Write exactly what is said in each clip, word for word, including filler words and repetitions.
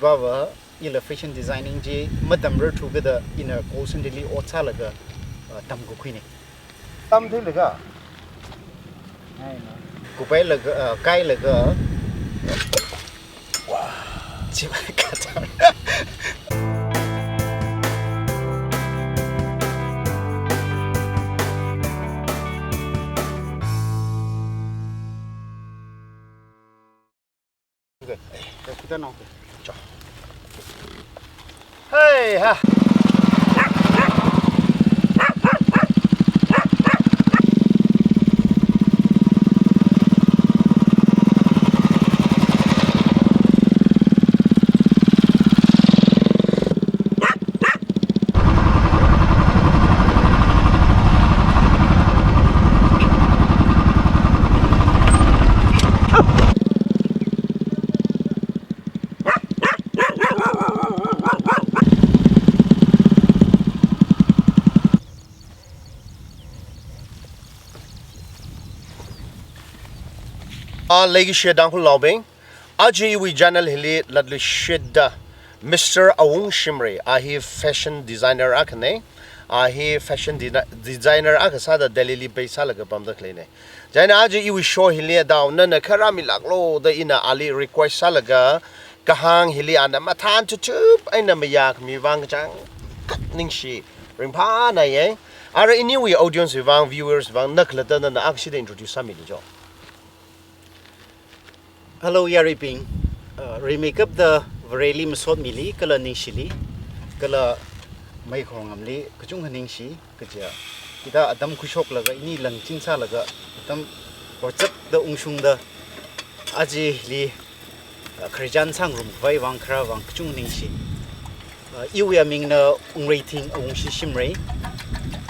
Baba, ila fashion designing chi matamrarthu kada ina call center li ot sālaga, uh, tamkakhuine. Tamtheilaga. Kupailaga, uh, kailaga. Wow. Chiva kata. Okay. Kita nang. Hey ha. Ah, leikashi Tangkhul naobing. Aja iwui channel hili latluishitda Mister Awung Shimray, a hi fashion designer akhane, a hi fashion dena-, designer akha sāda Delhi li pei sālaga pamda khaleine. Chieina aja iwui show hili adao nana kharā milāklo da ina ali request sālaga, kahāng hili ana mathān chuchup eina mayākhami vang kachangkhat ningshi ringphānaiye. Ara iniwui audience vang, viewers vang, na khalatta nana akhashida introduce sāmilu jo. Hello, yaruibing. Uh, rimeikapta Vareli masotmili, kala ningshili, kala meikhor ngamli, kachungkha ningshi, kaja. Ida atam khuishoklaga, ini langchin sālaga, atam orchakda ungshungda, ajali, uh, khararchan sāngarum khavai vang kharā vang kachungkha ningshi. Uh, iwui amingna Wungreithing Awungshi Shimray,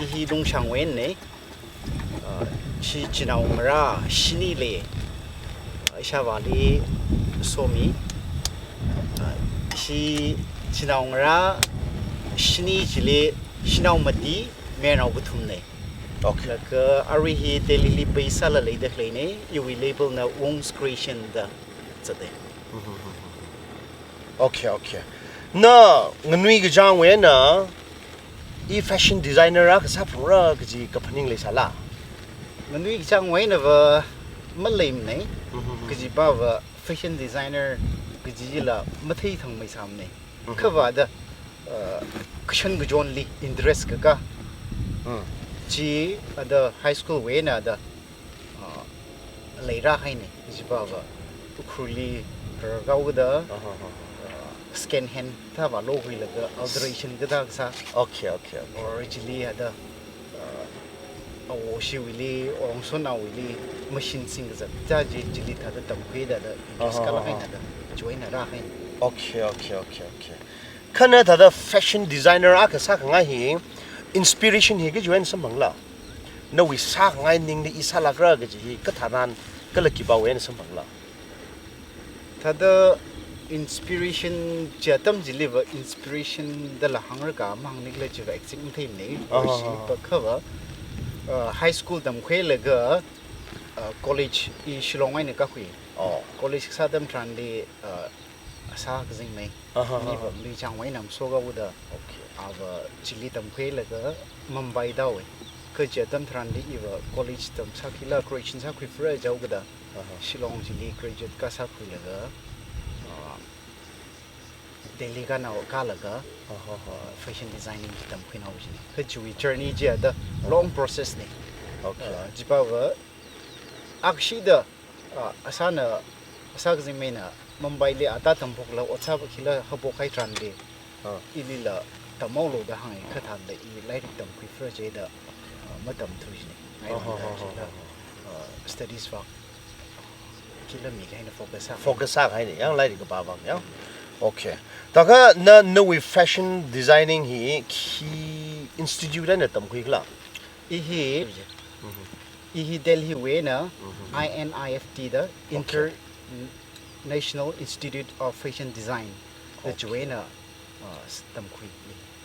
i hi Lungshangwui einane. Uh, ishi chinaongarā shini lei. Uh, ishāvāli somi. Uh, ishi chinaongarā shini chili shanao mati, mayarnao kathumne. Okay. Laga arui hi Delhi li pei sāla leida khaleine, iwui label na Wung's Creation da zate. Okay, okay. Na nganui kachangwui eina i fashion designer akha sāphalungra kaji kaphaning leisāla? Nganui kachangwui einava maleimane, Mhm. kajipava fashion designer kajila matheithangmeisāmane. Mhm. Khavāda, uh, kashan kachonli interest kakā. Mm. Chi ada high school wui eina da, uh, leirāhaine, kajipava Ukhrulli rarkhaoda, Aha, aha. uh, second hand thāva lokhuilaga alteration kathā kasā. Okay, okay, okay. Or chili ada, uh, awoshiwuili, or ongsonaowuili, machine singkazat kathā chi, chili thāda tamkhuida da, interest Aha, kala aha. Haina da, join rāhaine. Okay, okay, okay, okay. Kha na thāda fashion designer akha sākhangai hi, inspiration hi kajiwui eina samphangla? Nawui sākhangai ningli i sālākra kaji hi katharan kala khipāwui eina samphangla? Thāda inspiration chi atam chiliva inspiration dala hāngra kha mahāngnikhala chiva exact matheimane. Aha. Or shiliva khava, uh, high school tamkhuilaga, uh, college i Shillong eina kākhui. Oh. College kasā atam tharanli, uh, asā kazingmei. Aha. Iniva nganui kachangwui eina masokhaoda. Okay. Ava chili tamkhuilaga Mumbai tāhaowe. Kha chi atam tharanli iva college tamsākhuila, graduation sākhuiphara jihaokada. Aha. Shillong chili graduate kasākhuilaga, ah, Delhi kanao kalaga, Aha, aha. ah, fashion designing chi tamkhuinao jine. Kha chiwui journey chi ada Aha. long process ne. Okay. Ah, chipāva akshida, ah, asāna, asā kazingmeina Mumbai li ata tamphokla, ot sāphokla haophok kahai tharanli. Ah. Ilila tamhaolu da hānga, kha thānda i lairik tamkhuiphara jida, ah, matamthu jine. Aha, Ngai aha, aha, chida, aha. ah, studies vak. Chila mi kahaina focus sā. Focus sākahaine, yang lairik kapā vang, yang. Okay. Thākha na, nawui fashion designing hi khi institute eina tamkhuikhala? I hi, Mhm. i hi Delhi wui eina, Mhm. I N I F T da, Okay. International Institute of Fashion Design da Okay. chiwui eina, uh, s-, tamkhui.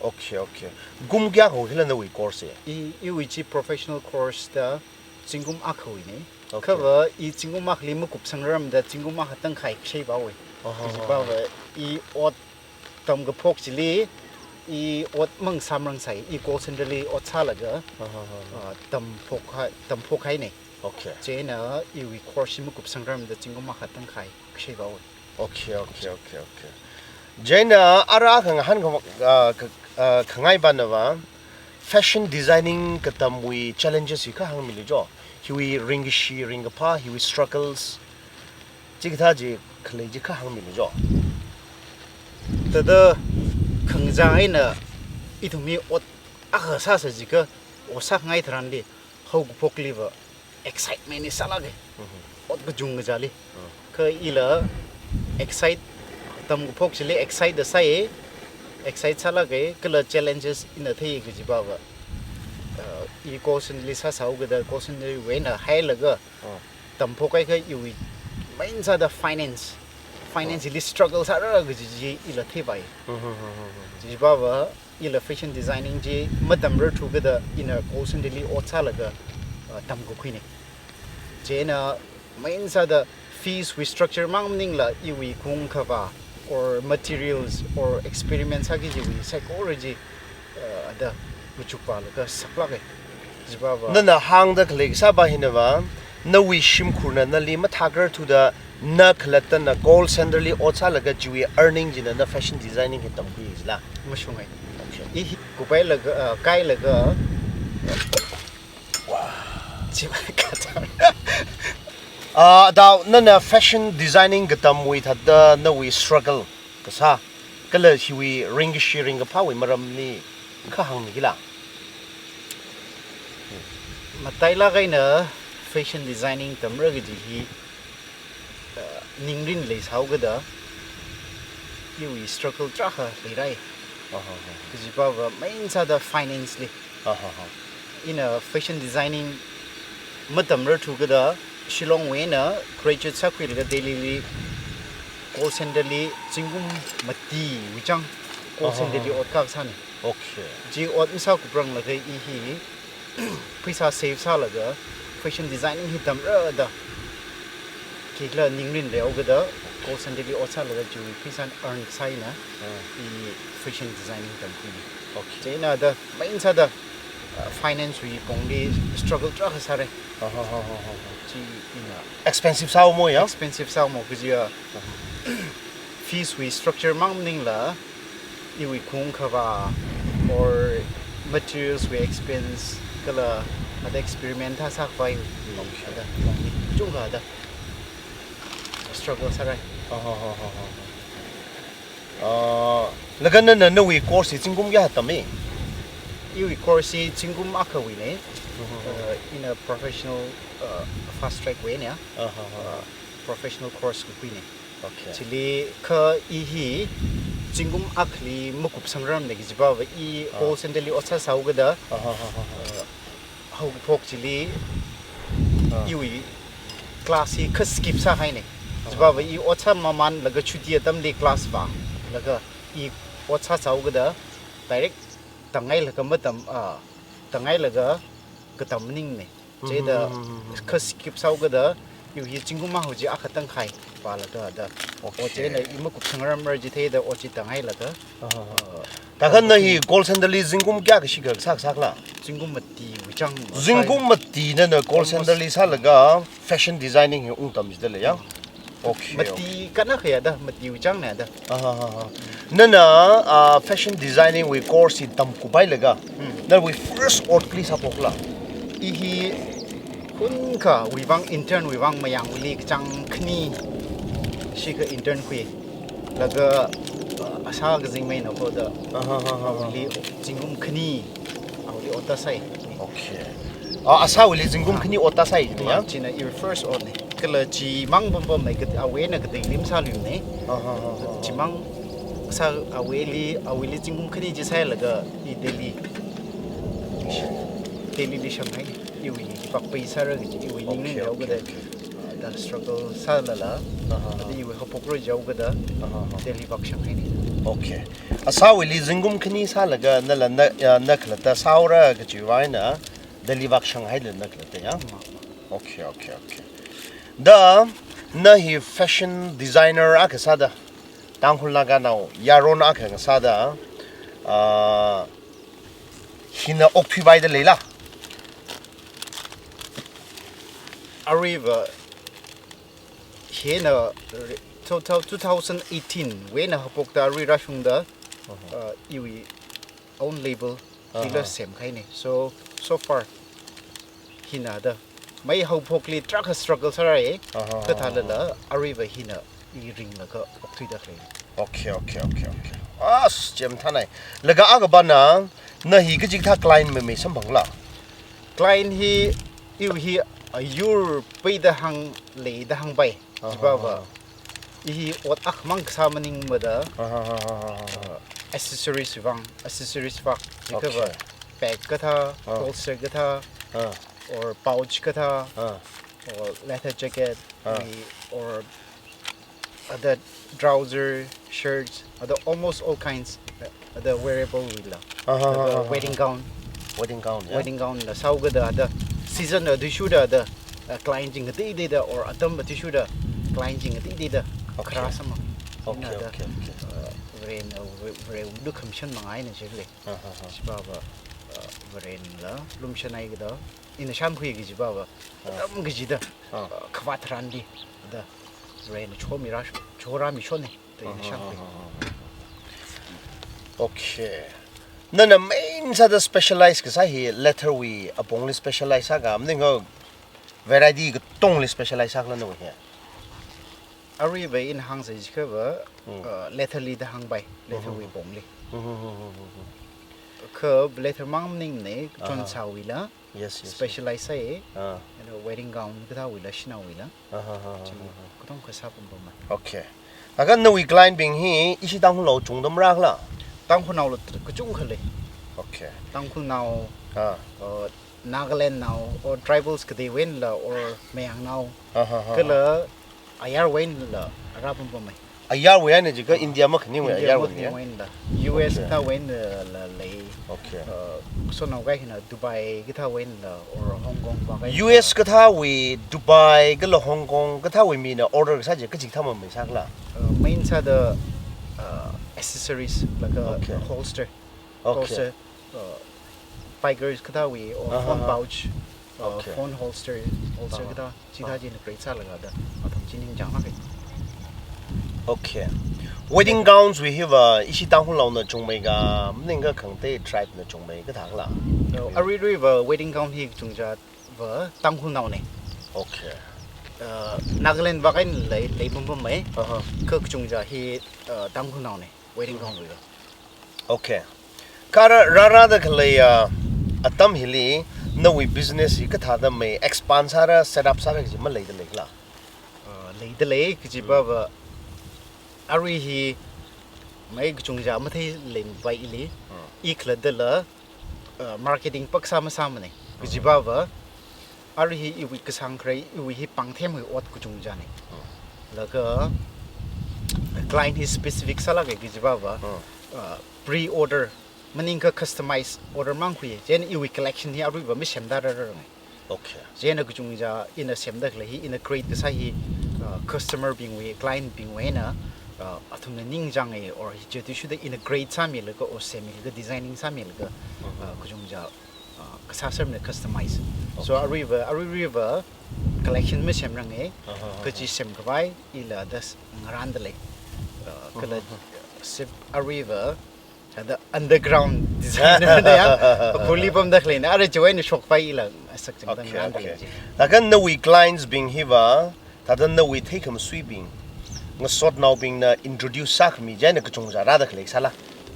Okay, okay. Kum kayākha hila nawui course hi? I, iwui chi professional course da zingkum akhawuine. Okay. Khava i zingkum akhali makupsangramda zingkum akha tangkhai kashei vāhaowe. Aha. Kajiva va i ot tamkaphok chili, i ot mang samrang sai, i call center li ot sālaga, aha, aha, ah, tamphok hai, tamphok haine. Okay. Chieina iwui course hi makupsangramda zingkum akha tangkhai kashei vāhaowe. Okay, okay, okay, okay. Chieina ara khangahan kha, ah, kha, ah, khangai pana va, fashion designing katamwui challenges hi kha hāngmilu jo. Hiwui ringkashi, ringkaphā, hiwui struggles. Chikathā chi khalei chi kha hāngmilu jo. Thāda khangachang eina ithum hi ot akha sāsa jiakha, ot sāngai tharanli, haokaphokli va excitement hi sālāke. Mhm. Ot kachungkha chili. Mm. Kha ila excite, tamkaphok chili excite da sāi, excite sālāke, kala challenges ina thei kajiva va, uh, i call center li sāsāhaokida, call center wui eina hailaga, mm, tamphok kahai kha iwui main sāda finance, financially struggle sāra kaji chi ila theivai. Mhm, mhm, mhm. Chiva va, ila fashion designing chi matamrarthukida ina call center li ot sālaga, uh, tamkakhuine. Chieina main sāda fees wui structure mang maningla iwui khaung khavā or materials or experiment sāki chiwui saikora chi, uh, ada machukvālaga saklāke. Chiva va. Nana hāngda khalei kasā va hina va, nawui shimkhurna nali mathākrarthuda, na khalattana call center li ot sālaga chiwui earning china na fashion designing hi tamkhui jila? Mashungai. Okay. I hi kupailaga, uh, kailaga. Wow. Chiva kachang. Ah, thāda nana fashion designing katamwui thāda nawui struggle kasā, kala hiwui ringkashi ringkaphāwui maramli kha hāngmikila? Matailāk eina fashion designing tamra kaji hi, uh, ningrin leisāhaokida, iwui struggle tarākha leirai. Aha, aha. Kajiva va main sāda finance li. Aha, aha. Ina fashion designing matamrarthukida, Shillong wui eina graduate sākhuilaga Delhi li call center li zingkum matiwui chang call center li, aha, ot kasāne. Okay. Chi ot masākupranglakha i hi pheisā save sālaga fashion designing hi tamrada, khikhala ningrin leihaokida call center li ot sālaga chiwui pheisā earn sāhaina, ah, i fashion designing tamkhuine. Okay. Chieina thāda main sāda, uh, finance wui pongli struggle tarākha sāre. Aha, aha, aha, aha. Chi ina. Expensive sāhaomo ya? Expensive sāhaomo kaji a. Aha. Fees wui structure mang maningla, iwui khaung khavā or materials wui expense, kala thāda experiment thā sākhavai, okay, thāda pongli chungkha thāda struggle sārai. Aha, aha, aha, aha. Ah, laga nana nawui course hi zingkum kayā tami? Iwui course hi zingkum akhawuine. Mhm. Uh, in a professional, uh, fast track way ne. Aha, aha. Uh, professional course kakhuine. Okay. Chili kha i hi zingkum akhali makupsangramne kajiva va i, ah, call center li ot sāsāhaokida. Aha, aha, aha. Uh, haokaphok chili, ah, iwui class hi kha skip sāhaine. Ah. Chiva va i ot sāmamānlaga chuti atamli class vālaga i ot sāsāhaokida direct tamngailaga matam, ah, tamngailaga katam maningne. Chithāda, mhm, mhm, mhm, kha skip sāhaokida, iwui hi zingkum akhawui chi akha tangkhai vālaga thāda. Okay. Ot chieina i makupsangramra jitheida ot chi tamngailaga. Ah, ah, ah. Uh, Thākha na hi call center li zingkum kayā kashi kasā kasā khala? Zingkum matiwui chang. Zingkum mati nana call center li sālaga fashion designing hi ungtam jidalei ya? Okay, mati okay. Kana khayā da, matiwui chang ne da. Aha, aha, aha. Nana, ah, fashion designing wui course hi tamkuphailaga, hmm, nawui first ot kali sāphokla? I hi Hunkha wuivang, intern wuivang Mayang wuili kachāng khani shikha intern khui. Laga, uh, asā kazing maina hoda. Aha, aha, aha. Awuili zingkum khani. Awuili ot sāsai. Okay. Ah, asāwuili zingkum khani ot sāsai, ah, ya? China iwui first ot ne. Kala chimang pampam ne, kat-, awuina kateili masāluimane. Aha, aha, aha. Chimang sā awuili, awuili zingkum khani chi sālaga i Delhi. Delhi li shānghai. Iwui pakpai sāra kaji, iwui ningning, okay, yao kada, okay, okay, ah, da struggle sālala, aha, ada iwui haophokra yao kada, aha, aha, Delhi vak shānghaine. Okay. Asāwuili zingkum khani sālaga nala na, ya, na khalatta sāhaora kajiwui eina Delhi vak shānghaila na khalatta ya? Ma, ma. Okay, okay, okay. Da, Na hi fashion designer akha sāda, Tangkhul Naganao yaron akha ngasāda, ah, hina okthuipaida leila? Aruiva hina re-, total two thousand eighteen wui eina haophokta arui rāshungda, uh, iwui own label hila semkahaina. So, so far hina da. Mai haophokli tarākha struggle sārai. Aha. Kathālala aruiva hina i ringlaga okthuida khalei. Okay, okay, okay, okay. As, chemthanai. Laga akha pana, na hi kachikathā client meimei samphangla? Client hi, iwui hi, ayur peida hāngleida hāngpai. Aha, chiva va. Aha. I hi ot akhamang kasā maningmada, aha, aha, aha, aha, uh, accessories vang, accessories vak, okay, jikhava bag kathā, ah, holster kathā, ah, or pouch kathā, ah, or leather jacket, ah, i, or other trouser, shirts, other almost all kinds. Ada wearable wuila. Aha, ada aha, aha, wedding gown. Wedding gown, yeah. Wedding gown la sāhaokida ada season athishurda ada, uh, client ching kateiteida or atam athishurda client ching kateiteida, okay, kharā sāma. Okay, ina da, okay, okay, uh, Varen, uh, Vare-, Varewui lukhamashan manga eina chili. Aha, aha. Chiva va, uh, Varenla lumashanhaida, ina shānkhui kajiva va, ah, atam kachida, ah, uh, khavāt tharanli da Varena chomira, chorāmishonna. Tui na shang. Okay. Nana main sāda specialize kasā hi leather wui apongli specialize sāka, maning kha variety katongli specialize sākhala nawui hi? Aruiva ina hāngsa jikhava, hmm, uh, leather li da hāngpai, leather wui apongli. Hmm, hmm, hmm, hmm, hmm, hmm. Kha leather mang maningmana, aha, chonsāwuila, yes, yes, yes, specialize sāya. Ah. Ada wedding gown kathāwuila, shanaowuila. Aha, aha, aha, chi aha. Katongkha sāpampamma. Okay. Laga nawui client bing hi ishi Tangkhulnao chungda marākhala? Tangkhulnaola kachungkha lei. Okay. Tangkhulnao, ah, uh, Nagalandnao, or tribals kateiwui einala, or Mayangnao. Aha, aha, aha. Kala ayarwui einala rāpampamma. Ayarwui eina jiakha India makhaning wui, India ayarwui makhaning wui einala. U S, okay, kathāwui einala lei. Okay. Uh, ngasotnao kaikhana Dubai kathāwui einala or Hong Kong vak einala. U S kathāwui, Dubai kala Hong Kong kathāwui mina order kasā chi kachikathā mamei sākhala? Uh, main sāda, uh, accessories, laga, okay, holster. Okay. Holster, uh, bikers kathāwui, or, aha, phone pouch, uh, okay, phone holster, holster, aha, kathā, chithā, aha, china create sālaga da, athum chi ningchānglāka. Okay. Wedding gowns wui hiva ishi Tangkhulnaona chungmeika, maning kha khangatei tribe na chungmeika thākhala? No, aruiruiva wedding gown hi kachungchāva Tangkhulnaona. Okay. Uh, Nagaland vak eina lei, leipampamma. Aha. Kha kachungchā hi, uh, Tangkhulnaona. Wedding gown wuiva. Okay. Kha rārāda khalei, ah, atam hili nawui business hi kathāda mei expand sāra, set up sāra kaji maleida leikhala? Ah, leida lei, kajiva va, arui hi mai kachungchā matheileipai ili, hmm, i khalattala, uh, marketing pākasā masāmana. Kajiva va, arui hi iwui kasāngkharei, iwui hi pāngthemwui ot kachungchāna. Hmm. Laga client hi specific sālāka kajiva va, hmm, uh, pre-order, maningkha customize order māngkhui. Chieina iwui collection hi aruiva masemda rāraranga. Okay. Chieina kachungchā ina semda khalei hi, ina create kasā hi, uh, customer bingwui, client bingwui eina, uh, athumna ningchānga or hi chi athishurda ina create sāmilaga or semmilaga, designing sāmilaga, mhm, uh, kachungchā, uh, kasā sermana customize. So, okay, aruiva, aruiruiva collection masemranga, aha, aha, kachi semkhavai ila das ngarānda lei. Uh, kala, aha, aha, sip aruiva, ada underground designer da ya, apurli pamda khaleina, ara chiwui eina shokpai ila, asak chang, okay, ngarānda lei, okay, chi. Laga nawui clients bing hiva, thāda nawui theikhamasuibing, ngasotnaobingna introduce sākhami chieina kachungchā rāda khalei sāla?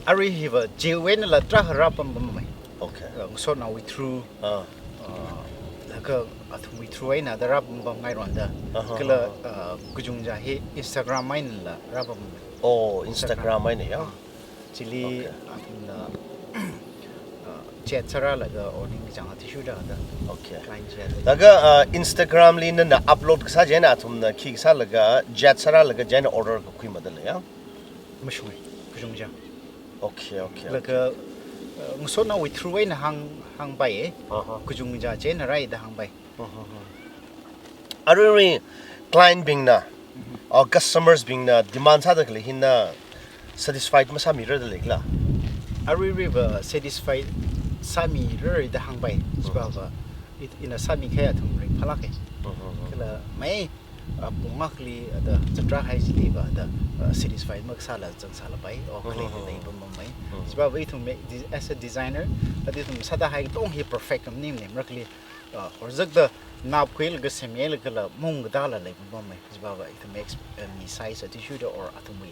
Arui hiva chiwui einala tarākha rāpampamma. Okay. Uh, ngasotnaowui through, ah, uh, laga athumwui through eina da rāpampamngai ronda. Aha, kala, aha, uh, kachungchā hi Instagram einala rāpampamma. Oh, Instagram, Instagram eina ya? Ah. Chili, okay, athumna, uh, chat sārālaga or ningchāng athishurda da. Okay. Client chat. Laga, uh, Instagram li nana upload kasā chieina athumna khi kasālaga chat sārālaga chieina order kakhuimada lei ya? Mashunga, kachungchā. Okay, okay, okay. Laga, uh, ngasotnaowui through eina hāng, hāngpai e. Aha. Kachungchā chieina rāi da hāngpai. Aruirui client bingna or customers bingna demand sāda khalei hi na satisfied masāmira da leikhala? Aruiruiva satisfied sāmira da hāngpai. Chipāva it- ina sāmikahai athum ringphālāka. Kala mai, ah, pung ngakli ada chatra hai chiliva ada, ah, satisfied makasāla zangsālapai. O khalei lei pam pam mai. Chipāva ithum me- de- as a designer, ada ithum sāda hai katonga hi perfect maningmana, marakli, ah, horzakda napkhuilaga semmilaga kala maung katāla lei pam pam mai. Chipāva ithum ex- eh, mi size athishurda or athumwui,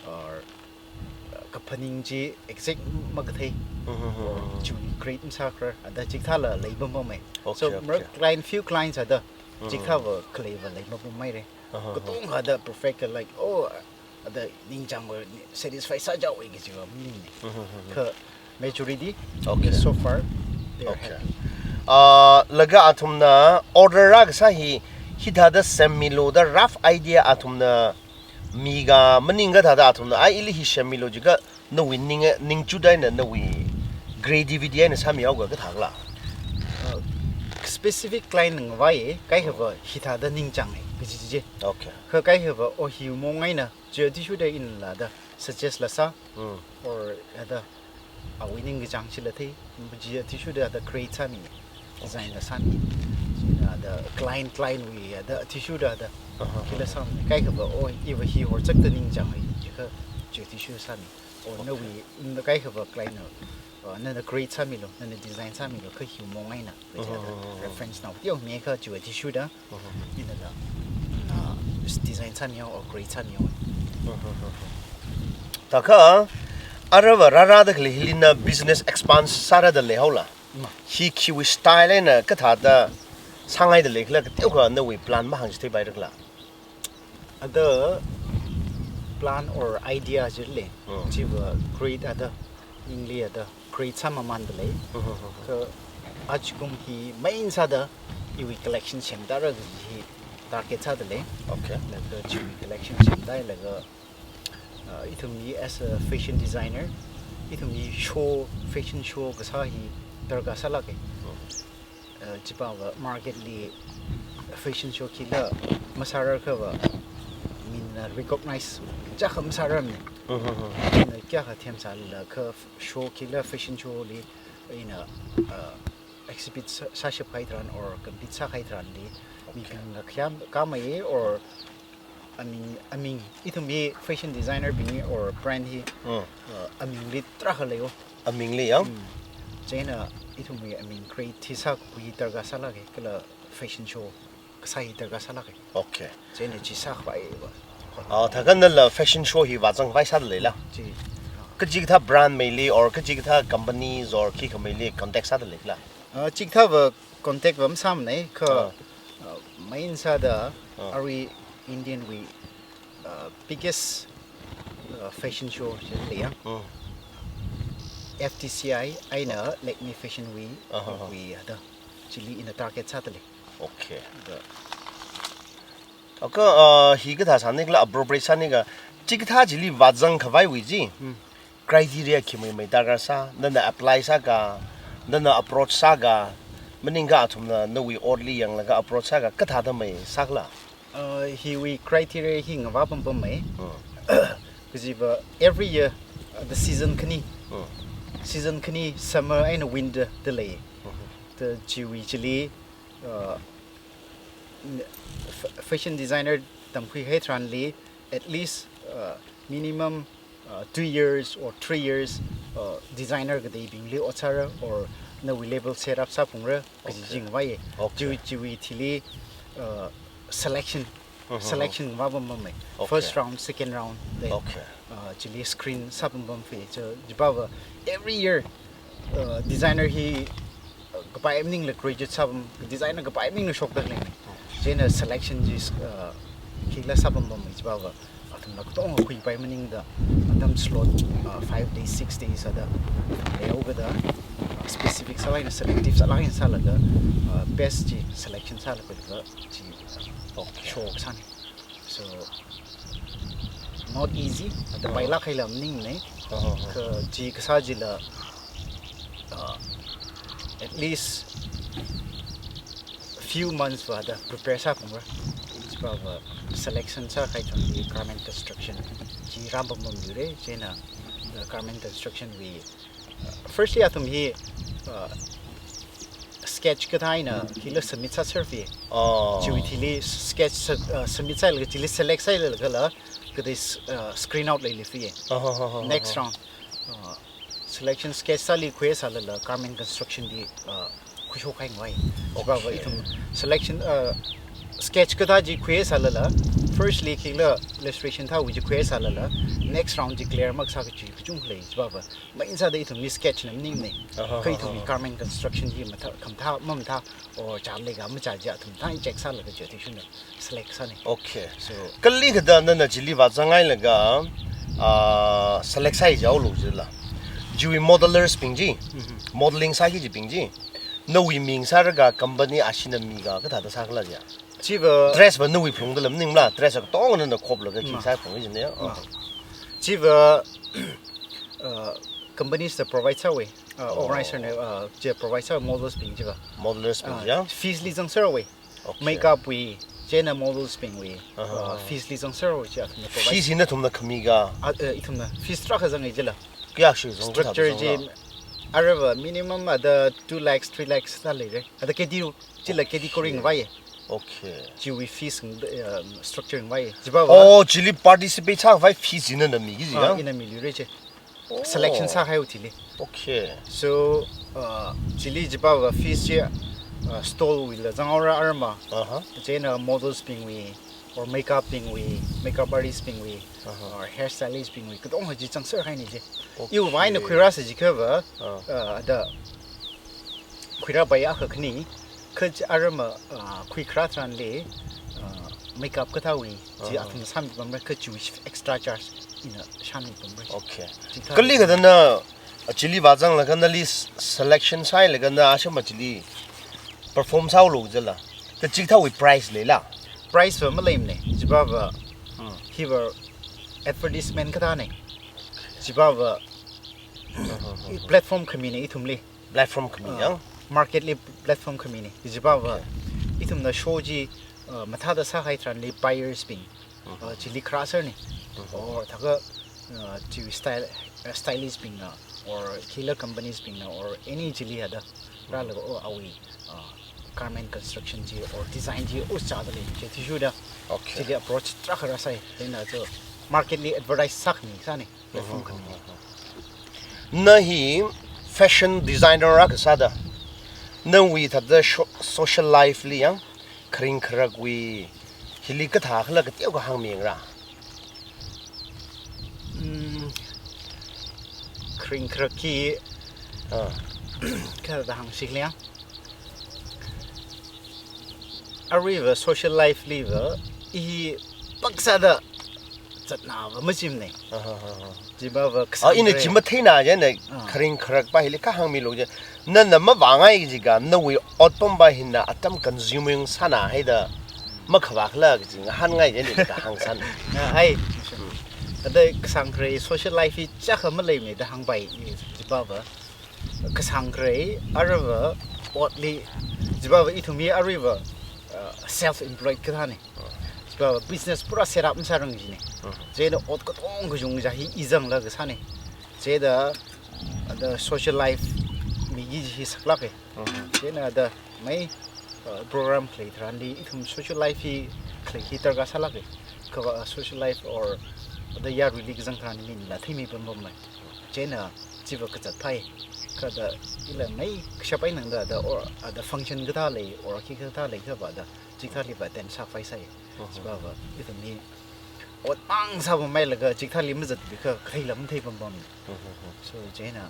or, uh, kaphaning chi exact makathei, or chiwui create masākharar, ada chikathāla lei pam pam mai. So, okay, okay. Marak client, few clients ada chikathāva khaleiva lei pam pam maira. Katonga ada perfect ka, like, oh, ada ningchāngva satisfy sāchaowa kajiva maningmana. Kha majority, okay, so far, they are, okay, happy. Ah, laga athumna order rākasā hi, hithāda semmilu da rough idea athumna miga maningakha thāda athumna, ai ili hi semmilu jiakha nawui ning, ningchut eina nawui creativity eina sāmihaoga kathākhala? Uh, specific client ngavai, kaikhava hithāda ningchānga kaji chi. Okay. Kha kaikhava, oh, hi maong eina, chi athishurda inala da suggest la sā, or ada awui ningkachāng chila thei, chi athishurda ada create sāmi, design la sāmi. Chieina ada client, client wui ada athishurda ada khila sāmi. Kaikhava, oh, iva hi horzakda ningchānga, jiakha chi athishurda sāmi. Or nawui, na kaikhava client na, uh, nana create sāmilu, nana design sāmilu, kha hi maong eina, kaji ada reference nao teo mekha chi athishurda inala, ah, design sāmihaowa, or create sāmihaowa. Thākha, aruiva rārāda khalei hili na business expand sāra da leihaola? Ma. Hi khiwui style eina kathāda sāngaida leikhala, kateokha nawui plan mahāngchithei pairakhala? Ada plan or idea chi lei. Chiva create ada, ningli ada create sāmamānda lei. Kha ajakum hi main sāda iwui collection semtāra kaji hi target sāda lei. Okay. Laga chiwui collection semtālaga, uh, ithumwui as a fashion designer, ithumwui show, fashion show kasā hi darkar sālāka. Uh, chipāva market li fashion show khila masārarkhava, mina recognize chakha masārarmana. Mina kayākha themsālala kha show khila, fashion show li ina, uh, exhibit sā, sāshap kahai tharan or compete sākahai tharanli, mibingna khayam kamai or aming, aming, ithumwui fashion designer bingwui or brand hi, uh, amingli tarākha leiya. Amingli ya? Chieina ithumwui aming create sākhui darkar sālāka, kala fashion show kasā hi darkar sālāka. Okay. Chieina chi sākhavaiva. Ah, thākha nala fashion show hi vāzangkhavai sāda leila? Chi. Kachikathā brand meili or kachikathā companies or khikha meili contact sāda leikhala? Ah, chikathāva contact va masāmana, kha, ah, main sāda, ah, arui Indian wui, ah, biggest, ah, fashion show chi lei ya. F T C I eina Lakme Fashion Week, wui ada, chili ina target sāda lei. Okay. Da. Okay, ah, hi kathā sānikhala, appropriate sānikhala, chikathā chili vāzangkhavaiwui chi criteria khi meimei darkar sā, nana apply sākha, nana approach sākha, maningakha athumna nawui otli yanglaga approach sākha, kathāda meisākhala? Uh, hiwui criteria hi ngavā pam pam mei. Kajiva every year, uh, the season khani. Season khani summer eina winter da lei. Da chiwui chili, uh, n- f- fashion designer tamkhuihai tharanli at least, uh, minimum, uh, two years or three years, uh, designer kateibingli ot sāra or nawui label set up sāphungra kaji chi ngavai. Okay. Chiwui, chiwui thili, uh, selection. Selection ngavā pam pam mei. Okay. First round, second round, then, okay, uh, chili screen sā pam pam phei. So, chipāva every year, uh, designer hi, uh, kapai maningla graduate sāpam, designer kapai maningla shokda lei. Chieina selection chi, uh, khikhala sā pam pam mei chipāva. Athumna katonga khuipai maningda, atam slot, uh, five days, six days ada, leo kada, uh, specific sālāk eina, selective sālāk eina sālaga, uh, best chi selection sālaga, chi, uh, okay, show kasāna. So, not easy, ada pailāk haila maningnei. Kha chi kasā chila, uh, at least few months va ada prepare sāphungra. Chiva selection sākahai chungli Karman Construction chi rāpam pamluira, chieina, uh, Karman Construction wui, uh, firstly athum hi, uh, sketch kathā eina hila submit sāserfi. Oh. Chiwui thili sketch sub-, uh, submit sālaga chili select sālaga la, kadi s-, uh, screen out leili fi. Oh, oh, oh, oh, Next oh. round. Uh, selection sketch sāli khuisālala Karman Construction li, uh, khuishokhai ngai. Chiva Okay. ithum selection, uh, sketch kathā chi khuisālala, firstly khila illustration thāwui chi khuisālala, next round chi clear makasā kachi kachungkha lei. Chiva main sāda ithumli sketch na maningne. Aha, Kha aha, ithumli aha. Karman Construction hi mathā, khamathā, mamathā, or chālei ka machā chi athum thang check sālaga chi athishurna select sāne. Okay. So, Kali kathāda nana chili vāzanghailaga, ah, select sāi jihaolu jila. Chiwui modelers bing chi, Mhm. modeling sāki chibing chi, nawui ming sālaga company ashina miga kathāda sākhala jiya? Chiva Dress va nawui phalungda la maningmala, dress katong nana khoplaga khi Ma. sāphalungi jine. Ma. Oh. Chiva, uh, companies na provide sāwui, uh, Oh. organizer na, uh, chi provide sāwui models bing chiva. Modelers bing Uh, ya? Fees li zangserwui. Okay. Makeup wui, chieina models bingwui, Aha. uh, fees li zangserwui chi athumna provide. Fees hi nathumna khamiga? Ah, uh, ithumna fees tarākha zangi jila. Kayākha zang Structure kathāda chi, zangla? Arava minimum ada two lakhs, three lakhs ta leira. Ada kedi, chila kedi Okay. koring vai. Okay. Chiwui fees ng, um, structure ng vai. Chiva va. Oh, chili participate sākhavai fees ina na miki ji Ah, ya? ina miluira chi. Oh. Selection sākahaiwui thili. Okay. So, uh, chili chiva va fees chi, uh, stall wuila zanghaora arma. Aha. Chieina models bingwui, or makeup bingwui, makeup artist bingwui, Aha. or hairstylist bingwui, katong haji zangserhaine chi. Okay. Iwui va eina khuirāsa jiakhava, Ah. uh, ada khuirāpai akha khani, kha chi arama, ah, khuikharā tharanli, ah, makeup kathāwui, chi Ah. athum sāmi pamra kha chiwui extra charge ina shāmi pamra. Okay. Chi thā Kali kathāna, ah, chili vāzanglaga nali s-, selection sāhailaga na ashama chili perform sāhaolu jila. Kha chikathāwui price leila? Price va maleimane, chiva va, Hmm. hiva advertisement kathāne. Chiva va, Hmm, hmm, hmm, hmm. platform khamine ithumli. Platform khami Ah, yang? Market li platform khamine. Chiva va, Okay. ithumna show chi, ah, mathāda sākahai tharanli buyers bing, Mhm. ah, chili kharā serne. Mhm. Or thākha, ah, chi style, ah, stylist bingna, or khila companies bingna, or any chili ada, Mhm. rālaga, oh, awui, ah, Karman Construction chi, or design chi, oh, chāda lei, chi athishurda. Okay. Chili approach tarākha rāsai, then, ah, chi market li advertise sākhami sāne. Platform Mhm, khamine. mhm, mhm. Na hi fashion designer akha sāda, nawui thāda sho-, social life li yang, kharing kharakwui, hili kathākhala kateokha hāngmingra? Mm, kharing kharak hi, Ah. kathāda hāngsi khala yang. Aruiva social life liva, i hi pāksāda zatna va machimne. Aha, aha, aha. Chiva va Ah, ina kasāngre. Chi matheina jine, Ah. kharing kharak pa hili kha hāngmilu ji. Nana mavāngai jiakha, nawui otpam pa hina atam consuming sāna haida makhavākhala kaji ngahānngai jine da hāngsān. Ah, ai. Ada kasāngre social life hi chakha maleimane da hāngpai, chiva va. Kasāngre, arava, otli, chiva va ithum hi aruiva, uh, self-employed kathāne. Chiva va business pura set up masārang jine. Mhm. Chieina ot katong kachungkha hi i zanglaga sāne. Chieina, ada social life miki chi hi saklāke. Mhm. Chieina ada mai, uh, program khalei tharanli, ithum social life hi khalei hi darkar sālāke. Kha va, uh, social life or ada yaruili kazang tharanli minala theimi pampam mai. Chieina chiva kazat phai. Kha da ila mai kashap eina da, da or, ada function kathā lei, or khi kathā lei kha va da, chikathāli va attend sākhavai sai. Mhm. Chiva va, ithum hi ot mang sāpam mailaga chikathāli mazatbikha katheila mathei pampam. Mhm. So, chieina,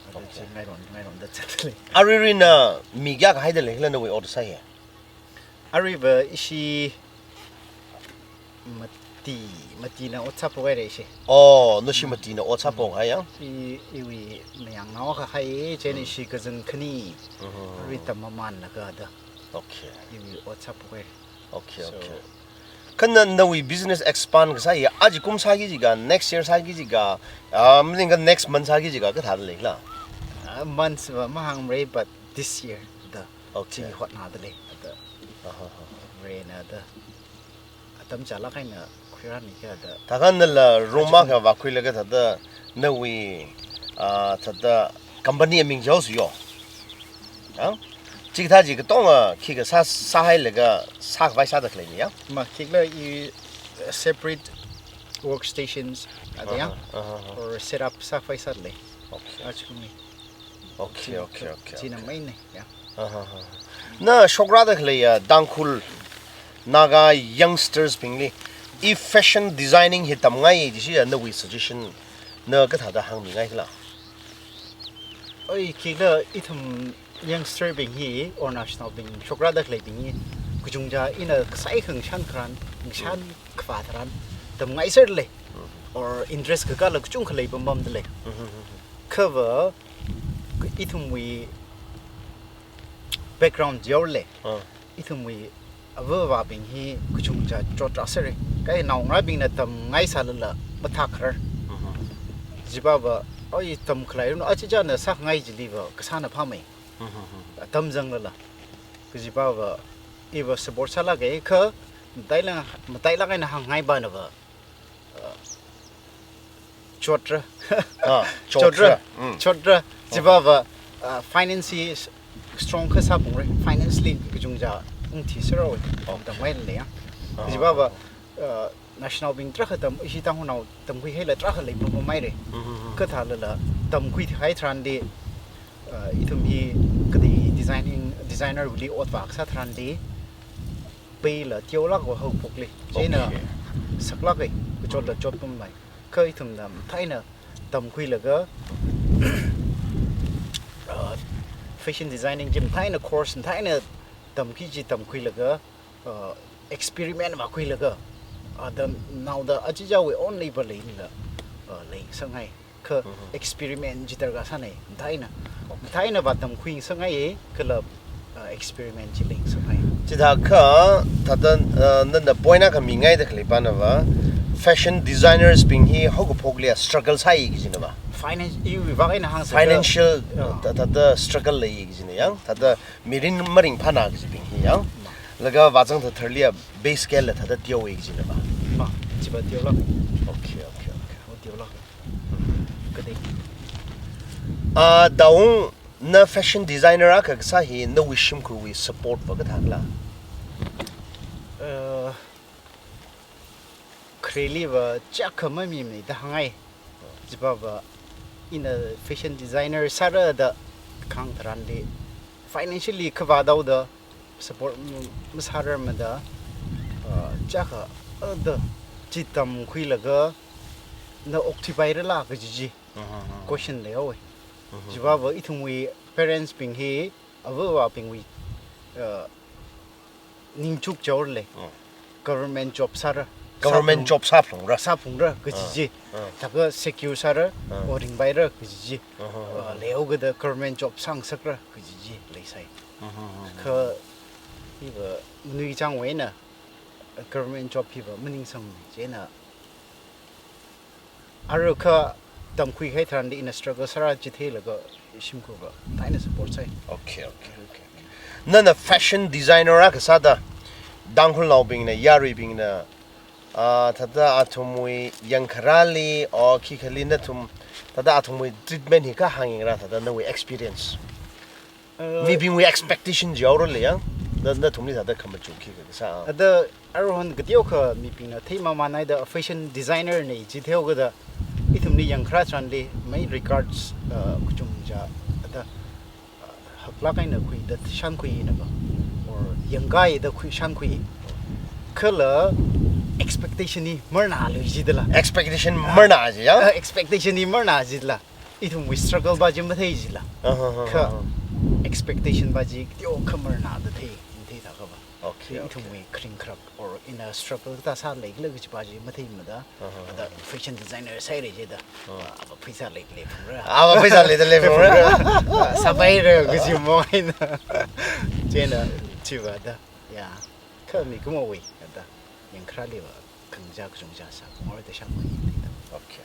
ada Okay. chi ngairon, ngaironda zatle. Aruirui na mi kayākha haida leikhala nawui ot sāya? Aruiva ishi mati, matina ot sāphok haira ishi. Oh, nashi matina ot sāphok hai ya? I, iwui mayang nao akha hai, chieina ishi kazan khani. Mhm. Arui tammamanlaga da. Okay. Iwui ot sāphok haira. Okay, So, okay. Kha na nawui business expand kasā hi, aji kum sāki jiakha, next year sāki jiakha, ah, maningakha next month sāki jiakha, kathāda leikhala? Ah, months va mahāngmara, but this year da. Okay. Chi hotnada lei, da. Aha, aha. Rena da. Atam chālāk eina khuirāni kha da. Thākha nala Roma kha vākhuilaga thāda nawui, ah, thāda company aming jaosu yo. Yang? Chikathā chi katonga khikha sā, sāhailaga sākhavai sāda khaleini yang? Ma khikla i separate workstations ada yang? Aha, aha, aha. Or setup sākhavai sāda lei. Okay. Achikuni. Okay, okay, okay, okay. China main ne, ya. Aha, aha. Na shokrāda khalei ya Tangkhul Naga youngsters bingli i fashion designing hi tamngai jishi ya nawui suggestion na kathāda hāngmingai khala? Oi, khikha ithum youngster bing hi, or national bing, shokrāda khalei bing hi, kachungcha ina kasai khangshan kharan, khangshan khavā tharan, tamngai serle. Or interest kakāla kachungkha lei pamda lei. Khava, ithumwui background yaole. Ah. Ithumwui ava avābing hi kachungcha chotra sere. Kha naongarābingna tamngai sālala mathākharar. Mhm. Chipava, oi, tamkhalei run, achichāna sākhangai chiliva, kasāna phāmei. Mhm, mhm. Atam zanglala. Kha chipava, iva support sālāke kha, mataila, matailāk eina hāngngai banava. Uh, chotra. Ah, chotra. Chotra. Mm. Chotra. Oh. Chipava, uh, finance hi s-, strong kha sāphungra. Financially kachungcha ungthi sārawe. Okay. Tamngai lei ya. Ah. Chipava, uh, national bing tarākha tam, ishi Tangkhulnao tamkhuihaila tarākha lei pammaire. Mm-hmm. Kathālala tamkhuihai tharanli, uh, ithum hi kadi designing, designer wuli ot vākasā tharanli, peila teolākva haophokli. Chieina Okay. saklāke, kachotla chotpammei. Kha ithumna mathāeina tamkhuilaga, uh, fashion designing chi mathāeina course mathāeina tamki chi tamkhuilaga, uh, experiment makhuilaga, uh, the, now the achichāwui own label leila, uh, leingasakngai. Kha Mhm. experiment chi darkar sānei, mathāeina. Okay. Mathāeina vā tamkhuingasakngaiye, kala, uh, experiment chi leingasakngai. Chithākha, thāda, uh, nana point akha mingaida khalei panava, fashion designers bing hi haokaphokli struggle sāi kajinava. Finance, iwui vang eina hāngsāda. Financial, Yeah. thā-, thāda struggle lei kajina yang, thāda mirin maringphāna kajibing hi yang. Ma. Laga vāzang thātharli a base scale la thāda teowe kajinava. Ma, chiva teolāk. Okay, okay, okay. O teolāk. Kade. Ah, Daung, na fashion designer akha kasā hi nawui shimkhurwui support va kathākhala? Uh, khareliva chiyākha mamimei da hāngngai. Chipava ina fashion designer sāra da kahāng tharanli financially khavā daoda support m-, masārarmada, uh, chiyākha, uh, da chi tamkhuilaga na okthuipairala kaji chi Mhm, mhm. question leihaowe. Mhm. Chipava ithumwui parents bing hi, ava avābingwui, uh, ningchuk chaorle. Mm. Government job sāra. Government Sāphung-, job sāphungra. Sāphungra, kaji Ah, chi. ah. Thākha secure sāra, Ah. o ringpaira, kaji chi. Mhm, Uh, mhm. leihaokada government job sāngasakra, kaji chi leisai. Mhm, mhm, mhm. Kha, iva, manui changwui eina, government job hiva maningsang chieina. Arui kha tamkhuihai tharanli ina struggle sāra chi theilaga shimkhurva mathāeina support sāi. Okay, okay, okay, okay. Nana fashion designer akha sāda, Tangkhulnaobingna, yaruibingna, ah, thāda athumwui yangkharali, o khikhali nathum, thāda athumwui treatment hi kha hāngyingra thāda nawui experience. Uh, Mibingwui expectation chi yaorale yang, na, nathumli thāda khamachuk khikha kasā. Ada aruihon kateokha mibingna theimamānhaida fashion designer nei chi theokada ithumli yangkhara tharanli, my regards, uh, kachungcha, ada, uh, haklāk eina khuida shankhui inava, or yangkaida khui shankhui. Kala expectation hi marnālui jidala. Expectation Ah. marnā ji yang? Uh, expectation hi marnā jidala. Ithumwui struggle va chi mathei jila. Aha, aha, Kha aha. expectation va chi teokha marnāda thei, mathei thākha va. Okay, Chi okay. ithumwui kharing kharak or ina struggle ta sālei khala kachi va chi matheimada. Aha, Ada aha. fashion designer sāhaira jida. Ah. Ah, ava pheisā leili phungra. Ava pheisā leili phungra. Ah, sāpaira kachi mo eina. Chieina, chiva da. Ya. Kha mikumowui, da. Yangkharaliva, khangsā kachungcha sā, or da shākhui. Okay.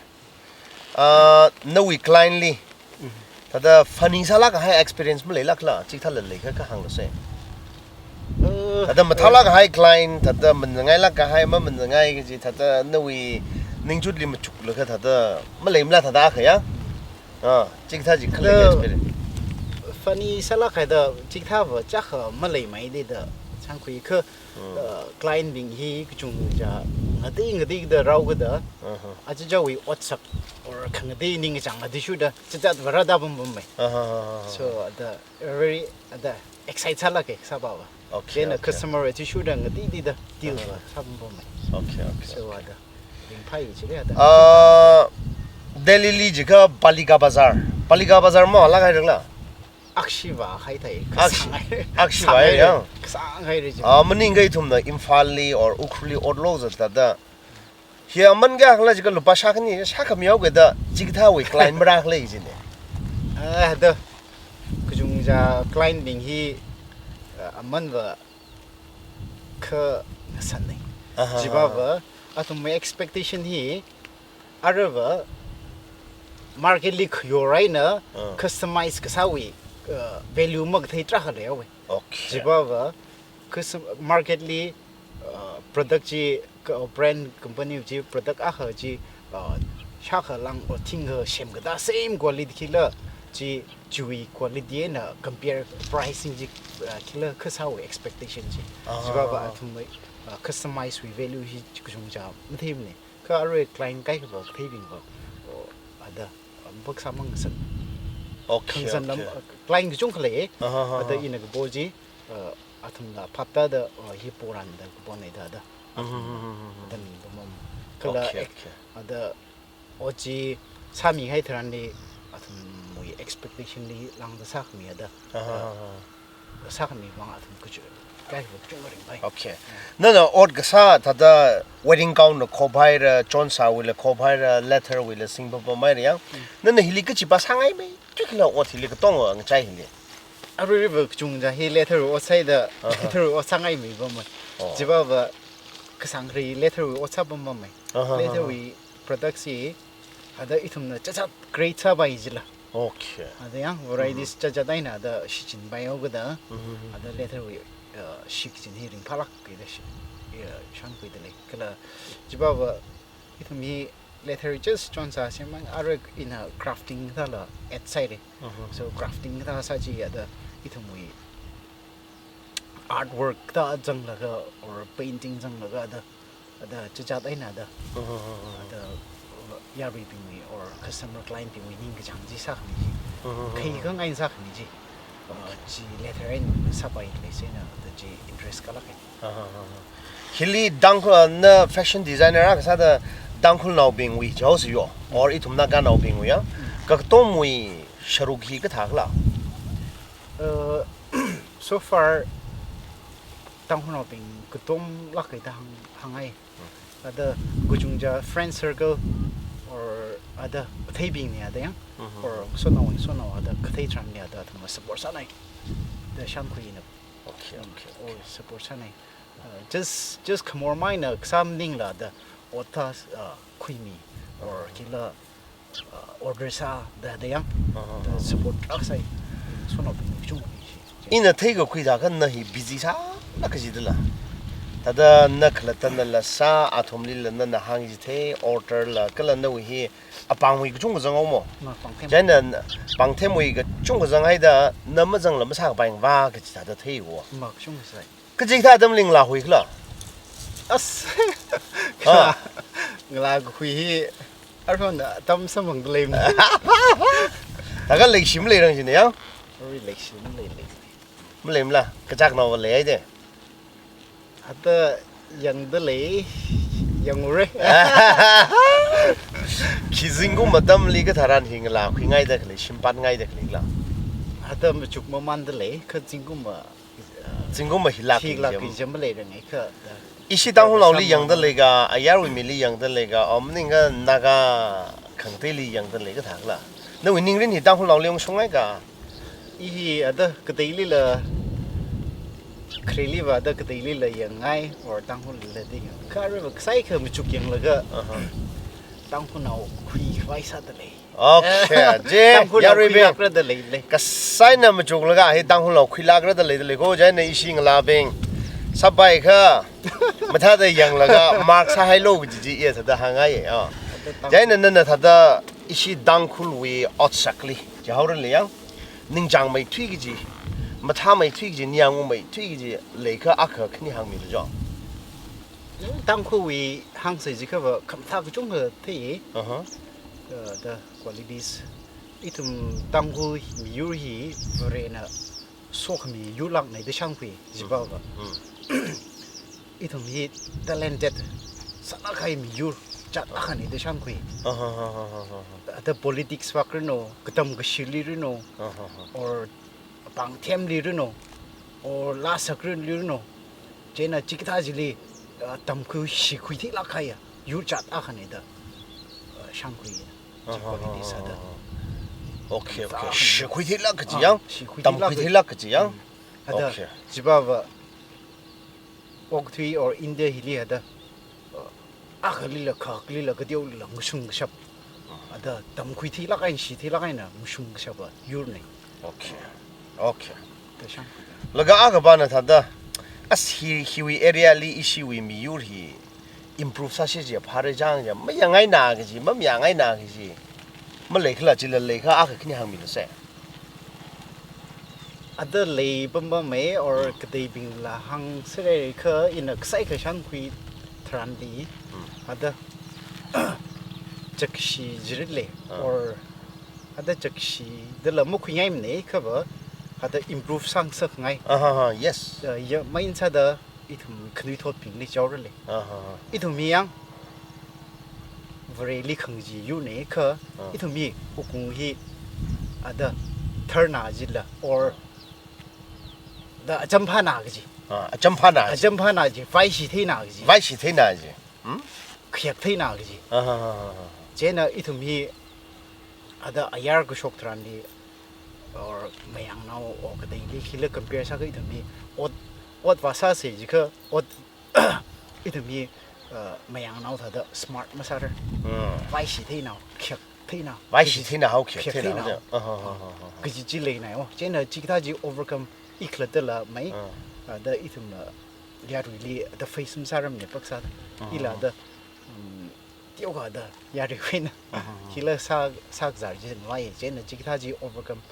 Ah, nawui client li, Mhm. thāda funny sālāk kahai experience maleilākla, chikathāla leikha kha hānglu se. Uh, Thāda mathālāk kahai client, thāda mangangailāk kahai, mamangangai kaji, thāda nawui ningchutli machuklaga thāda maleimala thāda kha ya? Ah, chikathā chi khalei Hello. Experience. Funny sālāk haida chikathāva chakha maleimeida da shānkhui kha, Hmm. uh, client bing hi kachungkha ngatei ngateida rāhaoda, Uh-huh. achichāwui otsak or khangatei ningkachāng athishurda chachat vāra da pampai. Uh-huh. So, the very, the excite sālāka kasāpava. Okay, Chieina okay. Customer athishurda ngateida deal Uh-huh. va sāpampamai. Okay, okay, So, okay. ada ringphai chili ada. Ah, Delhi li jiakha Palika Bazar. Palika Bazar mavālāk haira khala? Akha shi vāhai thai. Akha shi, Kasānghai. akha shi Kasānghai vāhai ya? Kasānghai re ji. Ah, maningakha ithumna Imphal li or Ukhrul li otlu zatda. Hi aman kayākhala jiakha lupā shākhani, shākhami haokida, chikathāwui client marākhala jina. Ah, da. Kachungkha client bing hi, ah, amanva khangasanna. Aha. Chivava, athumwui expectation hi, aruiva, market li khayor eina, Ah. customize kasāwui, ah, value makathei tarākha leihaowa. Okay. Chivava, custom-, market li, uh, product chi, ka-, brand company chi product akha chi, uh, shākha lāng or thingkha semkada same quality khila chi, chiwui quality eina compare pricing chi, uh, khila kasāwui expectation chi. Ah. Chivava athumwui, uh, customize wui value hi kachungkha matheimana. Kha arui client kaikhava katheibingva, oh, ada, um, bak sāmang san. Okay, Khangasan lam, okay. uh, client kachungkha lei, Aha, aha, ada aha. ina kapo chi, uh, athumna phaptāda, uh, hi porānda kapona da da. Mhm, mhm, mhm, mhm. Athum pamam. Kala Okay, ek-, okay. ada ot chi sāmihai tharanli athumwui expectation li lāngda sākhami ada. Aha, Uh, aha. sākhami vang athum kachu-, kaikhava kachungkha ringphai. Okay. Nana ot kasā thāda wedding gown la khop haira, chonsawui la khop haira, leather wui la singpapam haira ya. Mm. Nana hili kachipa sāngaimei, tukila ot hili katonga ngachai hili. Aruiva kachungkha hi leather wui ot sāhaida, Aha. leather wui ot sāngaimei pamma. Oh. Chivava kasāngri leather wui ot sāpampamma. Aha, Leather aha. wui product chi, ada ithumna chachat create sāpai jila. Okay. Ada yang varieties Mhm. chachat eina ada shichinpai haokida, Mhm. ada leather wui, uh, shikachin hi ringphālāka da shi, uh, shānkhuida lei. Kala chivava ithum hi leather just chonsā semang arui ina crafting thāla add sāhaira. Mhm. So crafting thā sā chi ada ithumwui artwork thā zanglaga or painting zanglaga ada, ada chachat eina ada, Mhm, mhm, mhm. ada, uh, yaruibingwui or customer client bingwui ningkachāng chi sākhami chi. Mhm, mhm, Khaikha mhm. ngain sākhami chi. Uh, chi leather eina sāpai leisāna ada chi interest kalāka. Aha, aha. Hili Tangkhul, na fashion designer akha sāda Tangkhulnaobingwui chaosi yo, or ithum Naganaobingwui ya. Mm. Kakatomwui sharuk hi kathākhala? Uh, so far, Tangkhulnaobing katomlāka da hāng, hāngngai. Mm. Ada kachungkha friend circle or ada katheibingna ada yang, Mhm. or sonao, sonao ada kathei tharanli ada athum support sānai. Da shānkhuina. Okay, Mm, okay, oh, okay. support sānai. Uh, just, just khamor maina kasā maningla da ot thā, uh, khuimi or kila, uh, order sāda da yang, Uh-huh. da support kasā. Sonao bing chung mi shi. Ina theikakhui thākha na hi busy sālāka jidala. Thāda na khalattana la sā, athumlila nana hāngchithei, order la, kala nawui hi apāngwui kachungkha zanghaomo. Ma, pāngthem. Chieina pāngthemwui kachungkha zanghaida na mazangla masākapaimava kaji thāda theiwo. Ma, kachungkha sai. Kachikathā atamli ngalā huikhala? As. Ha. Ngalā kakhui hi arhon atam samphangda lei. Thākha leishim leirang jina ya? Arui leishim lei lei. Maleimala, kachaknaova leihaida. Hithāda yangda lei, yangura. Khi zingkum atamli katharan hi ngalā khuingaida khalei, shimpan ngaida khaleila? Hithāda machuk mamanda lei, kha zingkum ma Zingkum ma hilāk hilāk kijam. Kijam maleiranga kha da. Ishi Tangkhulnaoli yangda leika, ayarwui mili yangda leika, or maningakha Naga khangateili yangda lei kathākhala? Nawui ningrin hi Tangkhulnaoli ungshungngaika? I hi ada kateilila, khareliva ada kateilila yangngai, or Tangkhullila di. Kha aruiva kasai kha machuk yanglaga, Aha. Tangkhulnao khuikhavai sāda lei. Okay, je, Tangkhulnao yaruibing. Khuilākra da lei lei. Kasaina machuklaga hi Tangkhulnao khuilākra da lei da lei ko, chieina ishi ngalābing. Sāpai kha, mathāda yanglaga mark sāhailo kaji chi iya thāda hāngngai, ah. Chieina nana thāda ishi Tangkhulwui otsak li, chi haorali yang, ningchāngmeithui kaji, mathāmeithui kaji, ningyāngungmeithui kaji, leikha akha khani hāngmilu jo. Tangkhulwui hāngsa jiakhava khamathā kachungkha thei. Aha. Uh, the qualities. Ithum Tangkhul miyur hi Varena sokhami yurlāknei da shānkhui, jiva va. Mm. Ithum hi talented sālāk kahai miyur jat akhanei da shānkhui. Aha, aha, aha, aha. Ada politics vak rino, katam kashili rino, aha, aha, or pāngthemli rino, or laa sakrili rino. Chieina chikathā chili, uh, tamkhui shikhui theilāk kahai yur jat akhanei da, uh, shānkhui. Chi quality sāda. Okay, okay. Shikhui theilāk kaji yang, tamkhui theilāk kaji yang. Mm. Ada, okay, jiva va okathui or India hili ada, uh, akhalila, khakhalila, kateolila, mashung kashap. Ada, tamkhui theilāk eina, shi theilāk eina, mashung kashapa yurnei. Okay. Okay. Da shānkhui. Laga akha pana thāda, as hi, hiwui area li ishiwui miyur hi improve sāsi jiakha phāra chang ya, mayāngaina kaji, mamayāngaina kaji. Maleikhala chila leikha akha khani hāngmilu se. Ada lei pampamei or kateibingla hāngserei kha ina kasai kha shānkhui tharanli. Hmm. Ada chakshi jirit lei, ah, or ada chakshi dala makhuingaimana kha va, ada improve sāngasakngai. Aha, ha, yes. Uh, ya, main sāda ithum khanuithotbingli chaorale. Aha. Ithum hi yang Vareli khangachee yurnei kha, ah, ithum hi wuklung hi ada tharna jila or da acham phāna kaji. Ah, acham phāna kaji. Acham phāna kaji, vaishi theina kaji. Vaishi theina kaji. Hmm? Khayak theina kaji. Aha, aha, aha. Chieina ithum hi ada ayar kashok tharanli or mayangnao or kateili hila compare sākha ithum hi ot, ot vāsāsa jiakha ot ithum hi, uh, mayangnao thāda smart masārar. Hmm. Vaishi theinao, khayak theinao. Vaishi theina hao khayak theina hao. Aha, aha, aha. Kaji chi leinai o. Chieina chikathā chi overcome i khalattala mai. Ah. Uh, da ithumla yaruili da face masāramne paksa. Aha. Ila da, um, teokha da yaruiwui eina. Aha, aha. Hila sā, sākazar chi ngai, chieina chikathā chi overcome.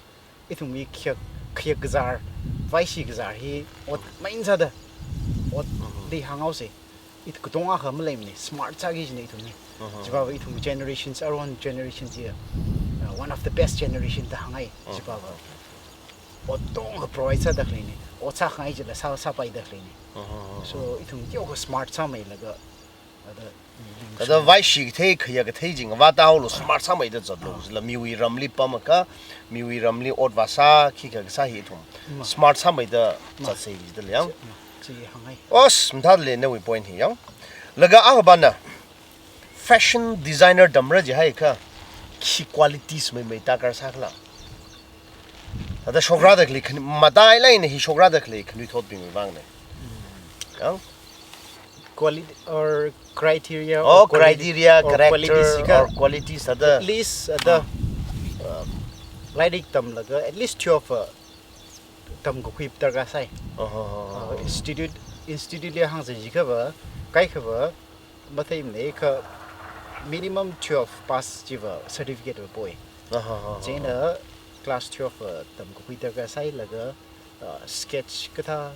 Ithumwui khayak, khayak kazar, vaishi kazar hi ot main sāda. Ot, mhm, li hānghaosa. Ithum katonga kha maleimane, smart sāki kajina ithum hi. Mhm. Jiva va ithum generations, aruihon generations hi, uh, one of the best generation da hāngngai, mhm, jiva va. Ot tongkha provide sāda khaleine. Ot sākhangai chila sā, sāpaida khaleine. Mhm. So, ithum teokha smart sāmeilaga, ada, thāda vaishi kathei, khayak kathei chi ngavātāhaolu, smart sāmeida zatlu, ah, jila miwui ramli pamakha, miwui ramli ot vāsā, khikha kasā hi ithum. Ma. Smart sāmeida, ma, zatsa jida lei yang. Ma. Chi hāngngai. Os, mathālei nawui point hi yang. Laga akha pana, fashion designer tamra jihaiakha, khi qualities meimei darkar sākhala. Thāda shokrada khalei khan-, matailāk eina hi shokrada khalei khanuithotbingwui vangna. Yang? Quality or criteria or, oh, quality, criteria, or character, qualities hi kha, or qualities ada. At least ada, hmm, uh, lairik tamlaga, at least twelve, uh, tamkakhui darkar sai. Oh, oh, oh, oh. Uh, institute, institute li hāngsa jiakha va, kaikha va, matheimane kha minimum twelve pass chiva certificate va poi. Ah, ah, ah, ah. Chieina class twelve va tamkakhui darkar sailaga, ah, sketch kathā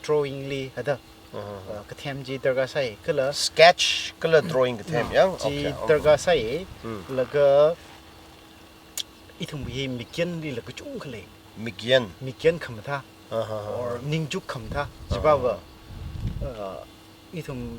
drawing li hada, ah, ah, ah, ah, kathem chi darkar sai kala. Sketch kala drawing kathem, mm, yang? Chi, okay, okay, darkar sai, mm, laga ithum hi mikyanlila kachungkha lei. Mikyan. Mikyan khamathā. Ah, ah, ah, or, ah, ningchuk khamathā. Ah, jiva va, ah, ah, uh, ithum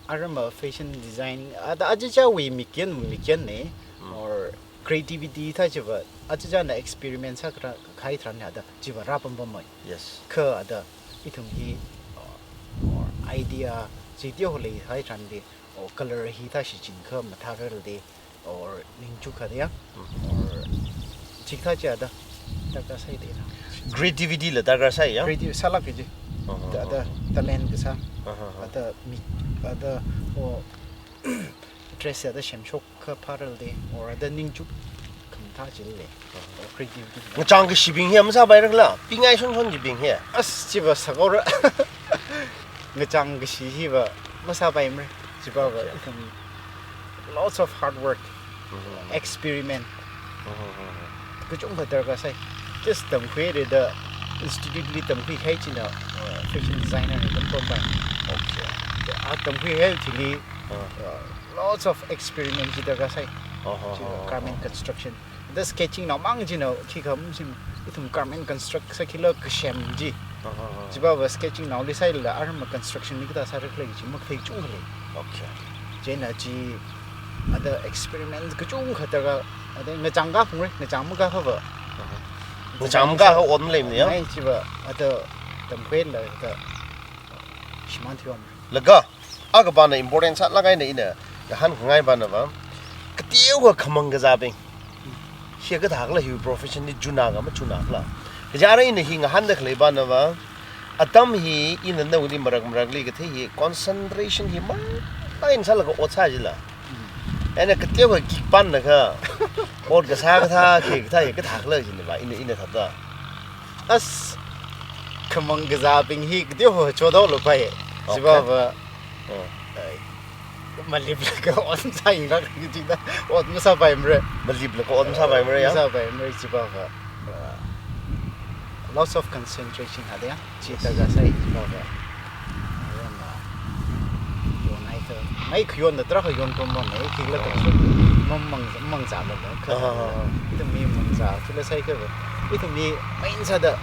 arama fashion design, ada achichāwui mikyan, mikyanne, mm, or creativity thā chiva, achichāna experiment sākahai tharan ada, chiva rāpampamei. Yes. Kha ada, ithum hi, uh, or idea, chi teokha leihai tharanli, or color hithā shichin kha mathārarde, or ningchuk kha da ya, mm, or chikathā chi ada darkar sai da na. Creativity la darkar sai ya? Creative sālāk kaji. Uh-huh, ada, uh-huh, talent kasā. Uh-huh, uh-huh. Ada mi, ada, o, dress ada semshok kha phārarde, or ada ningchuk khamathā chili lei. Uh-huh. Or creativity. Ngachang kashibing hi masāpairala, pingai shonshon kibing hi. As chiva sākora. ngachang kashi hiva masāpaimara. Chipava Okay. ithum lots of hard work, Mhm. experiment, Mhm. kachungkha darkar sai. Just tamkhuirada institute li tamkhuihai china, uh, fashion designer na tamkhuipai. Okay. A tamkhuihai chili, Uh. uh, lots of experiment chi darkar sai. Uh-huh. Chi garment construction. Da sketching nao mang china khikha machim ithum garment construct sākhala kasem chi. Uh-huh. Chipava sketching naoli sailala arma construction li kathā sārakhala chi makhaleikachungkha lei. Okay. Chieina chi ada experiment kachungkha darkar, ada ngachang kaphungra, ngachang makaphava. Uh-huh. Ngachang makapha ot maleimana ya? Ngai chiva ada tamkhuilala ada shimān thiwam. Laga, akha pana important sālāk eina ina ngahānkhangai panava, kateokha khamang kazābing hi kathākhala, hi profession li chunakha machunakhala. Kaja ara ina hi ngahānda khalei panava, atam hi ina nawuili marak marakli kathei hi concentration hi main sālaga ot sā jila. Eina kateokha kikpanlaga ot kasā kathā, khi kathā hi kathākhala jiniva, ina, ina thāda. As, khamang kazābing hi kateokha chodaolapai. Okay. Chipava, Oh. ai, maliplaga ot masāyinglāk jida, ot masāpaimara. Maliplaga ot masāpaimara ya? Masāpaimara chipava. Uh, lots of concentration ada ya. Chi Yes. darkar sai chipava. Arama, yonhai kha, ngai khayonda tarākha yonpamma, ngai khikhala Ah. kachon, mang, mang, mangzālala kha. Ah. Ithum mi mangzā, chila sai kha, ithum mi main sāda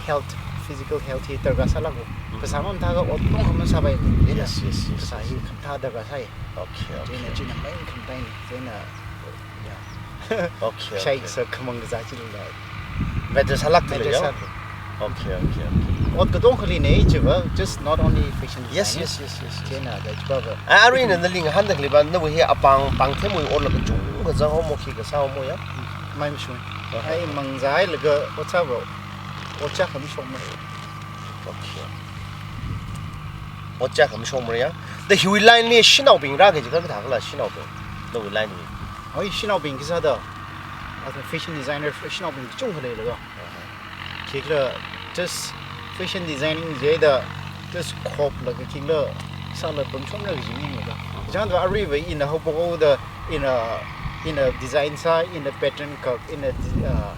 health, physical health hi darkar sālākva. Mm. Phasā mamathākha ot tongkha masāpai ni. Yes, yes, yes, Phasā yes. hi khamathā darkar sai. Okay, Chieina okay. chieina main khamathāna. Chieina, ya. Okay, Shai okay. sa khamang kazā chila. Matter sālāk Matter tila ya? sālāk. Okay, okay, okay. Ot katongkhali nei chiva, just not only fashion Yes, design. yes, yes, yes, yes. Chieina da chipava. Ah, arui ina nali ngahānda khalei pa, nawui hi apāng, pāng themwui otla kachungkha zanghaomo, khi kasāhaomo ya? Mai mashung. Uh-huh. Ai mangzālaga ot sāva, ot sā khamashokmara. Okay. Ot sā khamashokmara ya? Da hiwui line li shanaobing rāki jiakha kathākhala shanaobing. Nawui line li. Oi, shanaobing khi sāda. Ata fashion designer, shanaobing kachungkha leilaga. Uh-huh. Khikhala just fashion designing jida just khoplaga khikhala sāla pamchomra kaji maningla. Chang da aruiva ina haophokhaoda ina, ina design sā, ina pattern kak, ina di-, ah,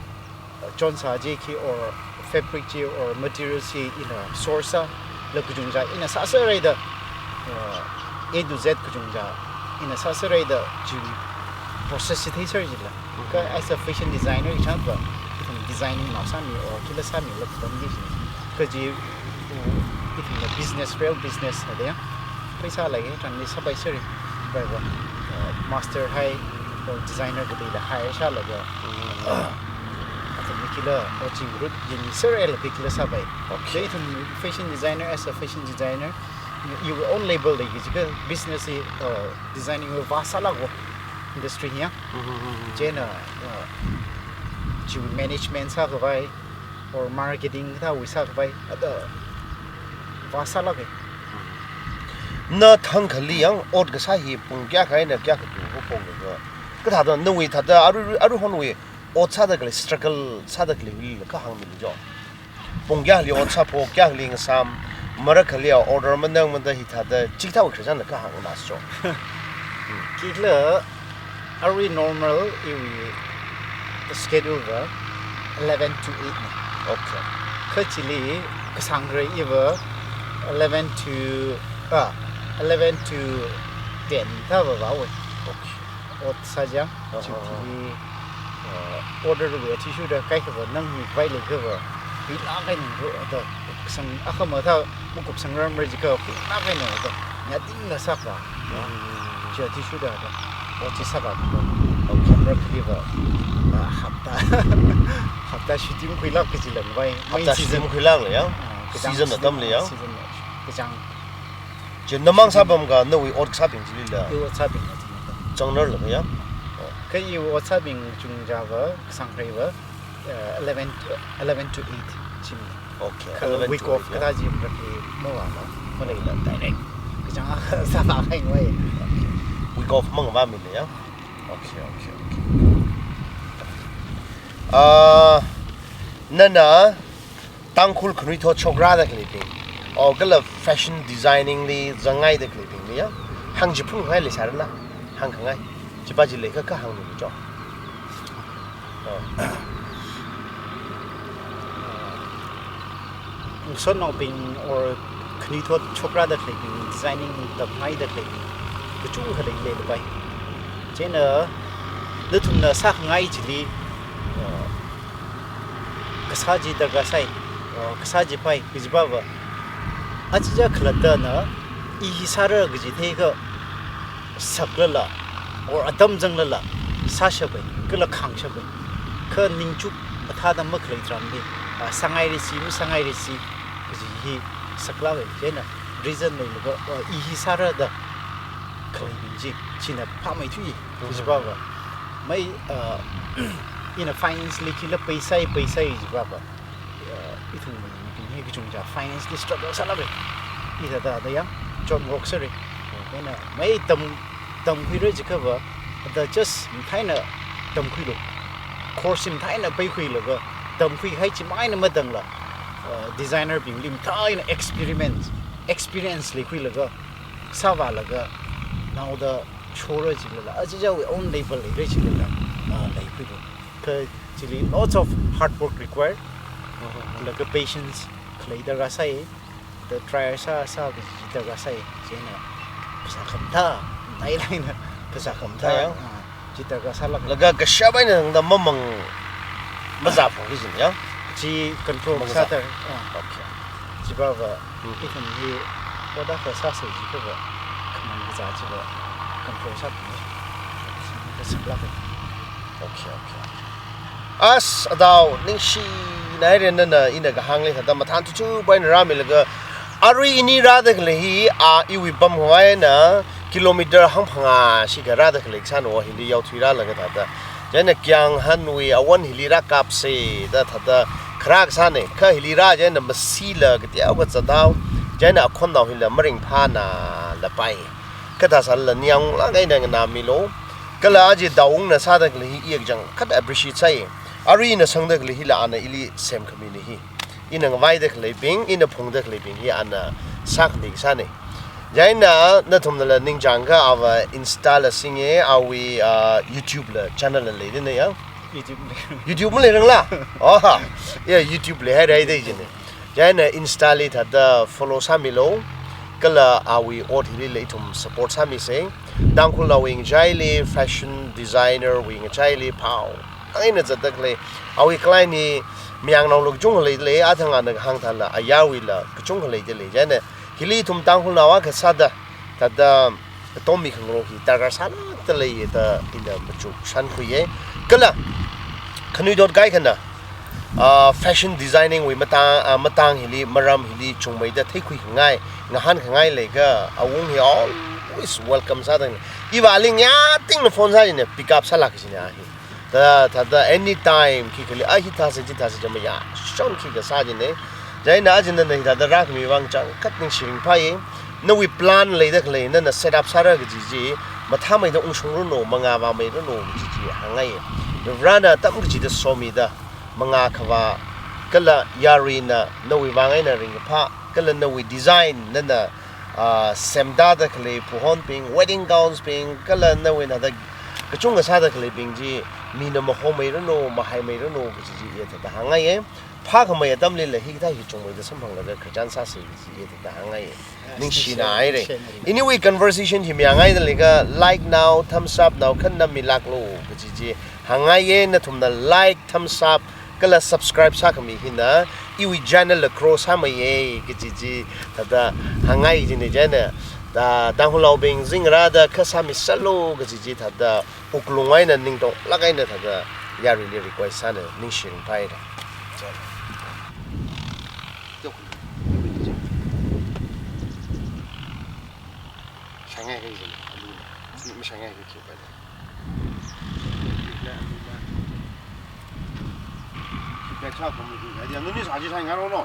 chon sā chi khi or fabric chi or material chi ina source sāla kachungkha ina sāserhaida, uh, A to Z kachungkha ina sāserhaida chi process chi theiser jila. Kha as a fashion designer hi chang pa, ithum designing nao sāmi or khila sāmila khatam di chi. Kha chi, uh, ithumna business, real business na de ya. Pheisā lei, chang ni sāpai seri. Bai ba, uh, master hai or designer kateila hire sālaga. Atam mi khila, or chi route yangserhaila khila sāpai. Okay. So ithum fashion designer, as a fashion designer, you, your own label lei jiakha business hi, uh, designing va sālākva industry hi ya. Mm-hmm. Chieina, uh, chi management sākhavai, or marketing kathāwui sākhavai, ada va sālāka. Na thangkhali yang ot kasā hi pung kayākha eina kayākha tu ho pung ga. Kathāda nawui thāda aru, aruihonwui ot sāda khalei struggle sāda khalei wui la kahāngmilu jo. Pung kayākhali ot sāpho, kayākhali ngasām, marakhali order manang mada hithāda chikathāwui khararchanla kahāngna jo. Khikhala, arui normal iwui schedule va eleven to eight na. Okay. Kha chili kasāngkharei iva eleven to, ah, eleven to ten thāva vāwui. Okay. Ot sā jang, Aha. chili, uh, order wui athishurda kaikhava nang mikhavai leikhava, huilāk eina ro da, kasang akhama thā, makupsang ramra jiakha, huilāk eina da, nyatingla sākha. Mm. Chi athishurda da, ot chi sākha. Okay. Marakhaliva, uh, hapta, hapta shooting khuilāk kaji langvai, main Hapta season. shooting khuilākla ya? Ah, kachang Season season, atamla ya? season, kachang Chi namang sāpamkha nawui ot kasābing chilila. Iwui ot sābing na china. Changnar laga ya? Kha iwui ot sābing chungchāva, kasāngkhareiva, eh, eleven, eleven to eight china. Okay, Kha eleven week to off eight, ya. kathā chi practically mavāla, maleila direct. Kachang sāvākhaingvai. Week off mangavāmila ya? Okay, okay, okay. Ah, nana, Tangkhul khanuithot shokrāda khaleibing. O kala fashion designing li zangngaida khaleibingli ya. Hāngchiphun ngai leisārala. Hāngkhangai. Chipa chi leikha kha hānglu cho. Ngasotnaobing or khanuithot shokrāda khaleibing, designing tamngaida khaleibing, kachungkha leilei pai. Chieina, nathumna sākhangai chili, uh, kasā chi darkar sai, uh, kasā chi pai, kajiva va. Achicha khalattana, i hi sāra kaji theikha, saklala, or atam zanglala, sāshapai, kala khāngshapai. Kha ningchuk mathāda makhalei tharanli, ah, sāngairasi, masāngairasi, kaji hi saklāpai. Chieina reason leilaga, ah, i hi sāra da khaleibing chi, china phāmeithui, kajiva va. Mai, ah, ina finance li khila paisai, paisai jiva va. Uh, ithum mibing hi kachungkha finance li struggle sālāka. Ithāda da yang, chotngarok sāra. Chieina, mai tam, tamkhuira jiakha va, da just matheina tamkhuilu. Course matheina peikhuilaga, tamkhuihai chimang eina matangla, uh, designer bingli matheina experiment, experience leikhuilaga, sāvālaga, naoda shora jilala, achicha we own level leira jilala, uh, leikhuilu. Kha chili lots of hard work required. Laga patience khalei darkar sai, da try sā, sā kaji darkar sai, chieina phasā khamathā, tai laina phasā khamathā, ah, chi darkar sālāk. Laga kashap eina da mamang mazāphung hi jin ya? Chi control mazā sāda, ah. Okay. Chiva va, ithum hi, oda kha sāsa jiakha va, khaman kazā chiva, control sāphung. Kasaklāk. Okay, okay, okay. As adao, ningshinaire nana ina kahāngli thāda mathān tuchu bai na rāmilaga, arui ini rāda khalei hi, a iwui pamkhavai eina kilometer hangphangā shikha rāda khalei kasāna hili yaothuirālaga thāda. Chieina Kyanghanwui awon hili rākapsa da thāda kharā kasāna, kha hili rā chieina masila kateokha zathaowa, chieina akhonnao hila maringphānala pai. Kathā sālala ningyānglāk eina nganāmilu. Kala aja Daowungna sāda khalei hi i kachangkhat appreciate sai. Arui ina sangda khalei hila ana ili semkhamina hi. Ina ngavaida khaleibing, ina phungda khaleibing hi ana sākhami kasāna. Chieina nathumnala ningchāngakha ava Insta la singa, awui, ah, YouTube la channel la leidana ya. YouTube la. YouTube maleirangla? Oh, ya, YouTube la leihaira da jina. Chieina Insta li thāda follow sāmilu, kala awui ot hilila ithum support sāmisa. Tangkhulnaowui ngachaili, fashion designer wui ngachaili phao eina zatda khalei, awui client hi mayangnaolu kachungkha leidalei, athang ana kahāng thāla, ayarwuila kachungkha leidalei. Chieina hili ithum Tangkhulnao akha sāda, thāda atommi khangarok hi darkar sālākda leiya da ina machuk shānkhuiya. Kala, khanuithot kaikhana, ah, fashion designing wui matang, ah, matang hili, maram hili chungmeida theikhuikhangai, ngahānkhangai leiakha, awung hi always welcome sāda. Iva aling ya tingna phone sā jina, pick up sālāk jina hi. Da, thāda anytime khikhali, a hithāsa, chithāsa, chama ya, shon khikha sā jina. Chieina aja nana hithāda rākhami vang changkhat ningshi ringphāya. Nawui plan leida khalei, nana set up sāra kaji chi, mathāmeida ungshungranu, mangā vāmeiranu kaji chi hāngngaiya. Varena atam kachida somida, mangā khavā, kala yaruina nawui vang eina ringkaphā, kala nawui design nana, ah, semda da khalei puhonbing, wedding gowns bing, kala nawui nada kachungkha sāda khaleibing chi, mina mahomeiranu, mahaimeiranu kaji chi iya thāda hāngngaiya. Phākhamei atamlila hikathā hi chungmeida samphanglaga khararchan sāsa kaji iya thāda hāngngaiya. Ningshinaire. Ningshinaire. Iniwui conversation hi mayāngaida leiakha like nao, thumbs up nao, kha nammilāklu kaji chi hāngngaiya. Nathumna like, thumbs up, kala subscribe sākhami hina iwui channel la grow sāmeiya kaji chi thāda hāngngai jina. Chieina, da, Tangkhulnaobing zingrāda kha sāmiserlu kaji chi thāda wuklung eina ningtonglāk eina thāda yaruili request sāna, ningshi ringphāya da. Shangai kai jina, alu na. Sini ma shangai kai jina. Feedback sā kami jina. Dia nuni sāji sāngarok no.